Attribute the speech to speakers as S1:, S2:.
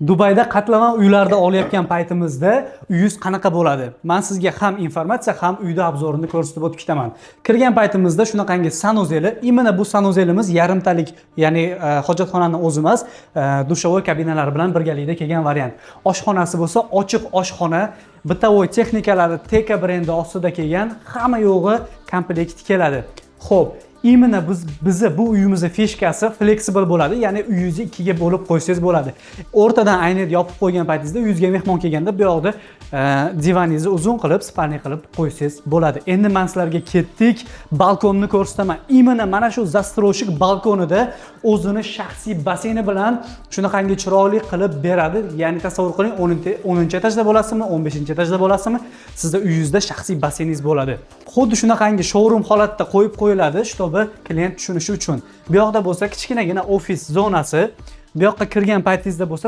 S1: Dubayda qatlama uylarda olayotgan paytimizda uyingiz qanaqa bo'ladi? Man sizga ham informatsiya, ham uyda обзор ini ko'rsatib o'tib ketaman. Kirgan paytimizda shunaqangi санузел i, именно bu санузел imiz yarimtalik, ya'ni hojatxonani o'zi emas, душевой kabinalari bilan birgalikda kelgan variant. Oshxonasi bo'lsa ochiq oshxona, бытовой texnikalari Teka brendi ostida kelgan, hamma yo'g'i komplekt keladi. Xo'p, именно bizni bu uyimizni фишка si flexible bo'ladi, ya'ni uyingizni ikkiga bo'lib qo'ysangiz bo'ladi. O'rtadan aynani yopib qo'ygan paytingizda uyingizga mehmon kelganda bu yoqda divaningizni uzun qilib, спальный qilib qo'ysangiz bo'ladi. Endi man sizlarga ketdik, balkonni ko'rsataman. Именно mana shu застройщик balkonida o'zini shaxsiy basseyni bilan shunaqangi chiroyli qilib beradi. Ya'ni tasavvur qiling, 10 etajda bo'lasizmi, 15 etajda bo'lasizmi, sizda uyingizda shaxsiy basseyningiz bo'ladi. Xuddi shunaqangi showroom holatda qo'yib qo'yiladi, чтобы klient tushunishi uchun. Bu yoqda bo'lsa kichkinagina ofis zonasi. Bu yoqqa kirgan paytingizda bo'lsa